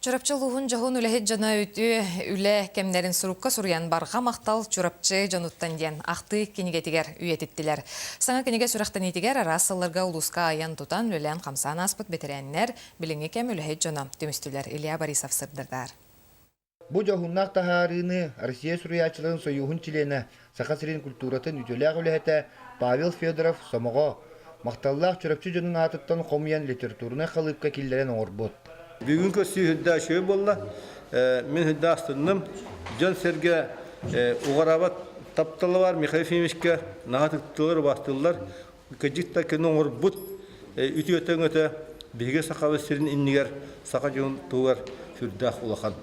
Чурапчы улууһун дьоһун үлэһит дьоно үтүө үлэ кэмнэрин сурукка суруйан барҕа махтал Чурапчы дьонуттан диэн ахтыы кинигэтигэр үйэтиттилэр. Саҥа кинигэ сүрэхтэниитигэр араас сылларга улууска айан-тутан, үлэлээн-хамсаан ааспыт бэтэрээннэр, билиҥҥи кэм үлэһит дьоно түмүстүлэр. Илья Борисов сырдатар. Бу дьоһуннаах таһаарыыны Россия суруйааччыларын сойууһун чилиэнэ, Саха сирин культуратын үтүөлээх үлэһитэ Павел Федоров Сомоҕо, махталлаах Чурапчы дьонун аатыттан хомуйан литературнай халыыпка киллэрэн оҥорбут. Бүгүн көрсүү үрдэ үчүгэй буолла. Мин үрдэ астынным. Дьон-сэргэ уҕараабат таптала бар Михаил Ефимовичка наһаа ытыктыыллар, убаастыыллар. Кыдьык да кини оҥорбут үтүөтэ-өҥөтө биһиги Сахабыт сирин иннигэр саха дьонун туһугар сүрдээх улахан.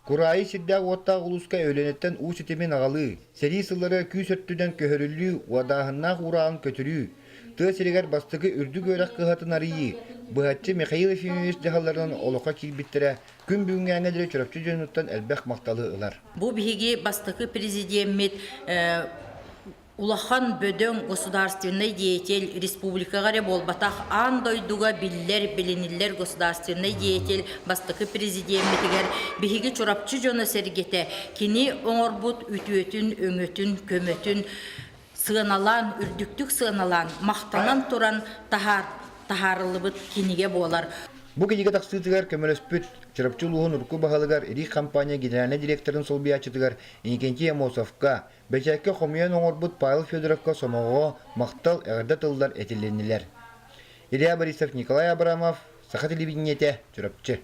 Кураайы сирдээх-уоттаах улууска Өлүөнэттэн уу ситимин аҕалыы, сэрии сылларыгар күүс өттүнэн көһөрүллүү, уодааһыннаах уурааҕын көтүрүү, тыа сиригэр бастакы үрдүк үөрэх кыһатын арыйыы, быһаччы Михаил Ефимович дьаһалларынан олоххо киирбиттэрэ күн бүгүҥҥээҥҥэ диэри Чурапчы дьонуттан элбэх махталы ылар. Бу биһиги бастакы президеммит Улахан бөдөҥ государственнай деятель республикаҕа эрэ буолбатах, аан дойдуга биллэр, билиниллэр государственнай деятель бастакы президеммитигэр биһиги Чурапчы дьоно-сэргэтэ кини оҥорбут үтүөтүн, өҥөтүн, көмөтүн сыаналаан, үрдүктүк сыаналаан, махтанан туран таһаар, таһаарыллыбыт кинигэ буолар. Бу кинигэ тахсыытыгар көмөлөспүт Чурапчы улууһун урукку баһылыгар РИИХ компания генеральнай директорын солбуйааччытыгар Иннокентий Аммосовка, Бэчээккэ хомуйан оҥорбут Павел Федоровка сомоҕоҕо махтал, эҕэрдэ тыллар этилиннилэр. Илья Борисов, Николай Абрамов, Саха телевидениетэ, Чурапчы.